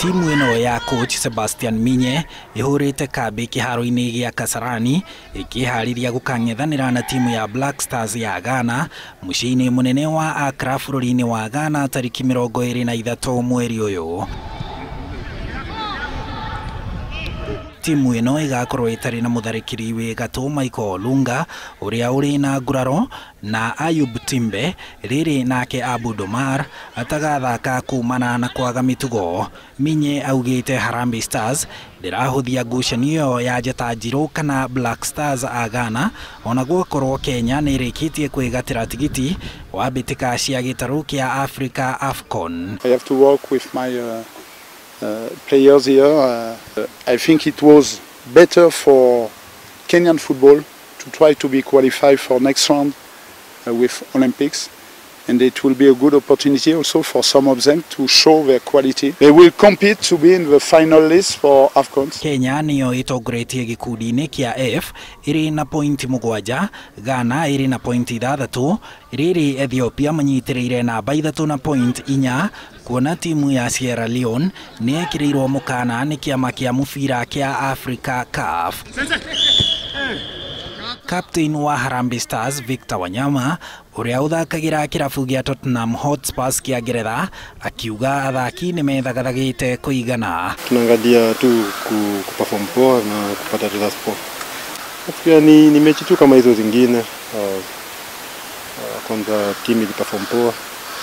Timu ĩno ya coach Sebastian Minye ĩhũrĩte kambĩ kĩharo-inĩ gĩa Kasarani ĩkĩharĩria gũkang'ethanĩra na timu ya Black Stars ya Ghana mũciĩ-inĩ mũnene wa Accra bũrũri-inĩ wa Ghana tarĩki 23 mweri ũyũ. Timu ĩno ĩgakorwo ĩtarĩ na mũtharĩkĩri wĩ gatũ Michael Olunga ũrĩa ũrĩ na nguraro na Ayub Timbe rĩrĩ nake Abud Omar atagathaka kumana na kwaga mĩtugo. Minye augĩte Harambee Stars ndĩrahũthia ngucanio ya njata njirũ kana Black Stars a Ghana ona gwakorwo Kenya nĩ ĩrĩkĩtie kwĩgatĩra tigiti wa mbĩtĩka cia gĩtarũ kĩa Africa AFCON. I have to work with my players here. I think it was better for Kenyan football to try to be qualified for next round with Olympics, and it will be a good opportunity also for some of them to show their quality. They will compete to be in the final list for AFCON. Kenya niyo ĩtongoretie gĩkundi-inĩ kĩa F ĩrĩ na pointi 7, Ghana ĩrĩ na pointi 6, rĩrĩ Ethiopia manyitĩrĩire namba 3 na point 4, kuona timu ya Sierra Leone nĩ ĩkĩrĩirwo mũkana nĩ kĩama kĩa mũbira kĩa Africa CAF. Captain wa Harambee Stars Victor Wanyama ũrĩa ũthakagĩra kĩrabu gĩa Tottenham Hotspurs kĩa Ngeretha akiuga athaki nĩ methagathagĩte kũigana. Tunaangalia tu kuperform poa na kupata results poa. Nafikiria ni mechi tu kama hizo zingine. Kwanza timu iliperform poa,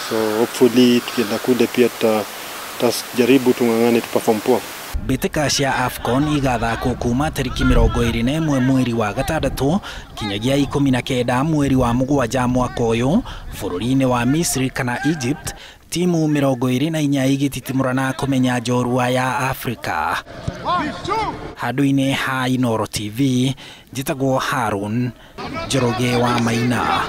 so hopefully tukienda kule pia tutajaribu tung'ang'ane tuperform poa. Mbĩtĩka cia AFCON igathakwo kuma tarĩki 21 mweri wa 6 kinyagia 19 mweri wa 7 mwaka ũyũ bũrũri-inĩ wa Misri kana Egypt, timu 24 igĩtitimũrana kũmenya njorua ya Afrika. Handũ-inĩ ha Inooro TV, njĩtagwo Harun Njoroge wa Maina.